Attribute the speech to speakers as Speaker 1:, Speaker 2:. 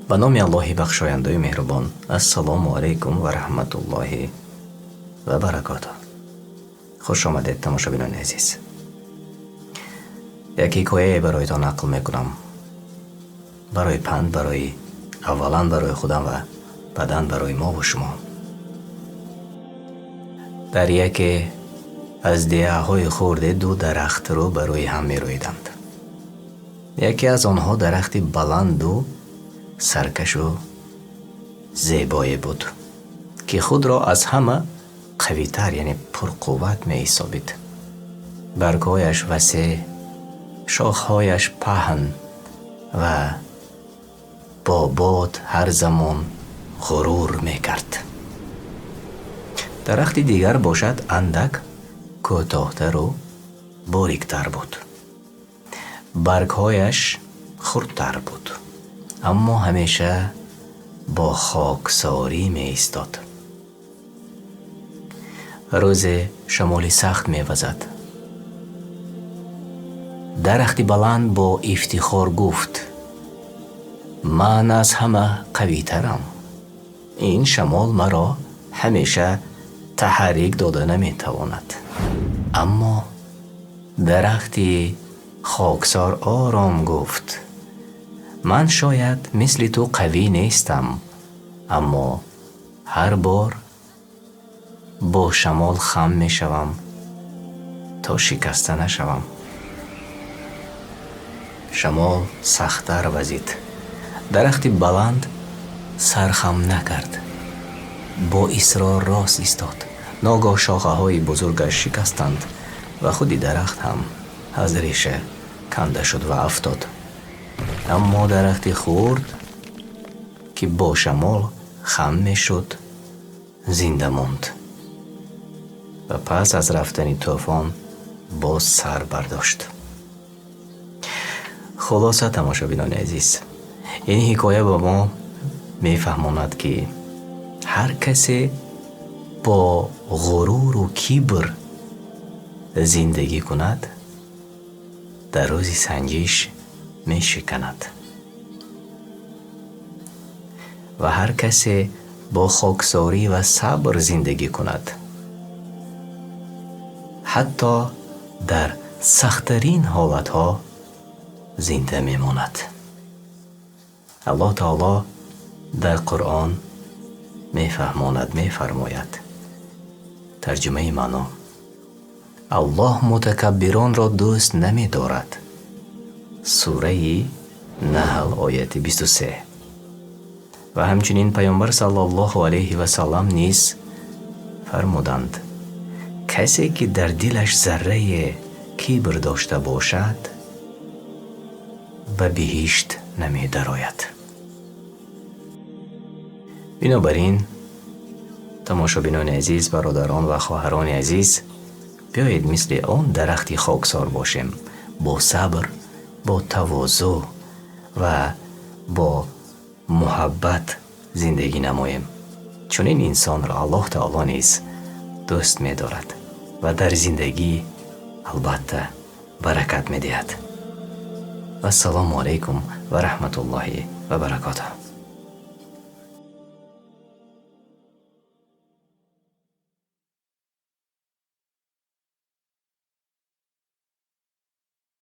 Speaker 1: Ба номи Аллоҳи бахшояндаю меҳрубон. Ассалому алайкум ва раҳматуллоҳи ва баракотуҳ. Хуш омадед, тамошобинони азиз. Як ҳикояе бароятон нақл мекунам. Барои панд, барои аввалан барои худам ва баъдан барои мову шумо. Дар яке аз деҳаҳои хурде ду дарахт рӯ ба рӯи ҳам мерӯиданд. Яке аз онҳо дарахти баланду саркашу зебое буд, ки худро аз ҳама қавитар, яъне пурқувват меҳисобид. Баргҳояш васеъ, шохҳояш паҳн ва бо бод ҳар замон ғурур мекард. Дарахти дигар бошад андак кӯтоҳтару бориктар буд. Баргҳояш хурдтар буд, аммо ҳамеша бо хоксорӣ меистод. Рӯзе шамоли сахт мевазад. Дарахти баланд бо ифтихор гуфт: «Ман аз ҳама қавитарам. Ин шамол маро ҳамеша таҳаррик дода наметавонад». Аммо дарахти хоксор ором гуфт: «Ман шояд мисли ту қавӣ нестам, аммо ҳар бор бо шамол хам мешавам, то шикаста нашавам». Шамол сахттар вазид. Дарахти баланд сархам накард, бо исрор рост истод. Ногоҳ шохаҳои бузургаш шикастанд ва худи дарахт ҳам аз реша канда шуд ва афтод. Аммо дарахти хурд, ки бо шамол хам мешуд, зинда монд ва пас аз рафтани тӯфон боз сар бардошт. Хулоса, тамошобинони азиз, ин ҳикоя ба мо мефаҳмонад, ки ҳар касе бо ғуруру кибр зиндагӣ кунад, дар рӯзи санҷиш мешиканад ва ҳар касе бо хоксорӣ ва сабр зиндагӣ кунад, ҳатто дар сахттарин ҳолатҳо зинда мемонад. Аллоҳ таоло дар Қуръон мефаҳмонад, мефармояд. Тарҷумаи маъно: Аллоҳ мутакаббиронро дӯст намедорад. Сураи Наҳл, ояти 23. Ва ҳамчунин Паёмбар саллаллоҳу алайҳи васаллам низ фармуданд: касе ки дар дилаш заррае кибр дошта бошад, ба биҳишт намедарояд. Бинобар ин, тамошобинони азиз, бародарон ва хоҳарони азиз, биёед мисли он дарахти хоксор бошем, бо сабр, бо тавозӯъ ва бо муҳаббат зиндагӣ намоем. Чунин инсонро Аллоҳ таоло низ дӯст медорад ва дар зиндагӣ албатта баракат медиҳад. Вассалому алайкум ва раҳматуллоҳи ва баракотуҳ.